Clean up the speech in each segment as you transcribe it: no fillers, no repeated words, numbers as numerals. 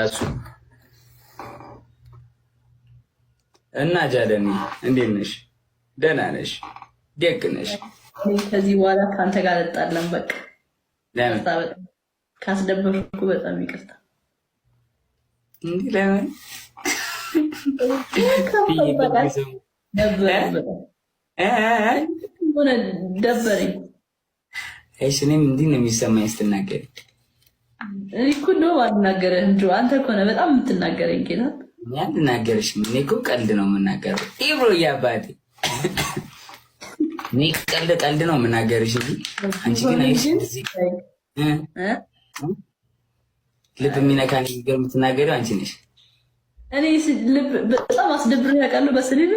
እሱ እና ጃለኒ እንዴት ነሽ? ደህና ነሽ? ደግ ነሽ? ከዚህ በኋላ ከአንተ ጋር አልጣላም። በቃ ካስደበርኩ በጣም ይቅርታ። እንዲህ ለምን ደበረኝ? እሺ እኔም እንዲህ ነው የሚሰማኝ ስትናገሪ። እኔ እኮ እንደውም አልናገረህም። አንተ እኮ ነህ በጣም የምትናገረኝ። ጌታ እኔ አልናገርሽም። እኔ እኮ ቀልድ ነው የምናገረው። ኢብሮ እያባቴ እኔ ቀልድ ቀልድ ነው የምናገርሽ እንጂ አንቺ ግን አይሽ ልብ የሚነካ ንግግር የምትናገሪው አንቺ ነሽ። እኔ ልብ በጣም አስደብሬ ያውቃለሁ በስድብ።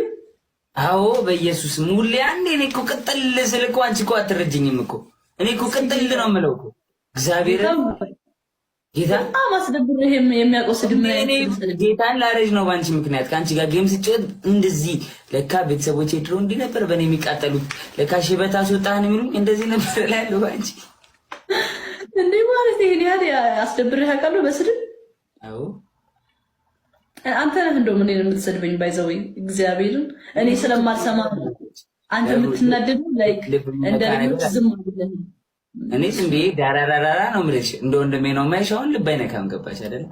አዎ በኢየሱስ ሙሌ አንዴ። እኔ እኮ ቅጥል ስል እኮ አንቺ እኮ አትረጅኝም እኮ። እኔ እኮ ቅጥል ነው የምለው እኮ። እግዚአብሔር ጌታ በጣም አስደብሬ የሚያውቀው ስድብ ጌታን ላረጅ ነው በአንቺ ምክንያት። ከአንቺ ጋር game ስጫወት እንደዚህ ለካ ቤተሰቦቼ ድሮ እንዲህ ነበር በእኔ የሚቃጠሉት። ለካ ሽበት አስወጣህን የሚሉኝ እንደዚህ ነበር እላለሁ በአንቺ። እንዴ ማለት ይሄን ያህል አስደብሬ ያውቃለሁ በስድብ? አዎ። አንተ ነህ እንደውም እኔን የምትሰድበኝ by the way። እግዚአብሔርን እኔ ስለማልሰማ አንተ የምትናደዱ like እንደ ሌሎች ዝም ብለህ። እኔ ዝም ብዬ ዳራራራራ ነው የምልሽ። እንደ ወንድሜ ነው የማይሽ። አሁን ልብ አይነካም። ገባሽ አይደለ?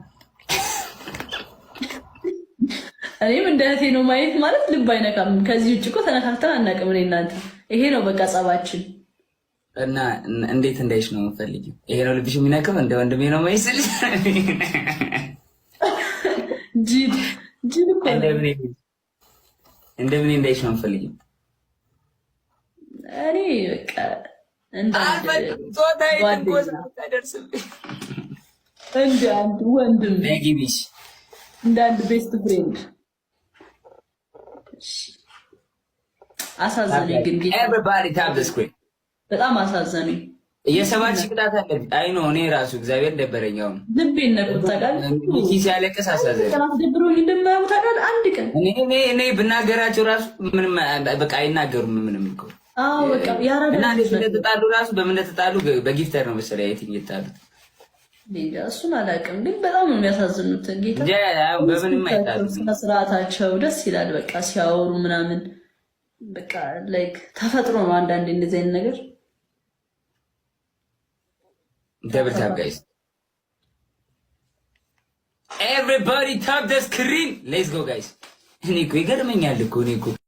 እኔም እንደ እህቴ ነው ማየት ማለት ልብ አይነካም። ከዚህ ውጭ እኮ ተነካክተን አናውቅም። እኔ እናንተ ይሄ ነው በቃ ጸባችን። እና እንዴት እንዳይሽ ነው የምፈልጊው? ይሄ ነው ልብሽ የሚነካው? እንደ ወንድሜ ነው የማይሽ ስልሽ ጅል ጅል እኮ እንደምን እንዳይሽ ነው የምፈልጊው? እኔ በቃ እንደ አንድ ወንድም፣ እንደ አንድ best friend አሳዘነኝ። ግን በጣም አሳዘነኝ። የ70,000 ቅጣት አለብኝ። አይ no፣ እኔ ራሱ እግዚአብሔር ደበረኝ። አሁን ልቤን ነኩት ታውቃለህ። ሲያለቅስ አሳዘነኝ። ደብሮኝ እንደማያውቁ ታውቃለህ። አንድ ቀን እኔ ብናገራቸው ራሱ ምንም በቃ አይናገሩም ምንም እኮ። አዎ በቃ ያራዳ እና እንዴት እንደተጣሉ ራሱ በምን እንደተጣሉ በ gifter ነው መሰለኝ I think የተጣሉት። እሱን አላውቅም፣ ግን በጣም ነው የሚያሳዝኑት። ጌታ በምንም አይጣሉም። ስነ ስርዓታቸው ደስ ይላል። በቃ ሲያወሩ ምናምን በቃ like ተፈጥሮ ነው አንዳንዴ እንደዚህ አይነት ነገር። Double tap, guys. Everybody tap the screen. Let's go, guys. እኔ እኮ ይገርመኛል እኮ እኔ እኮ።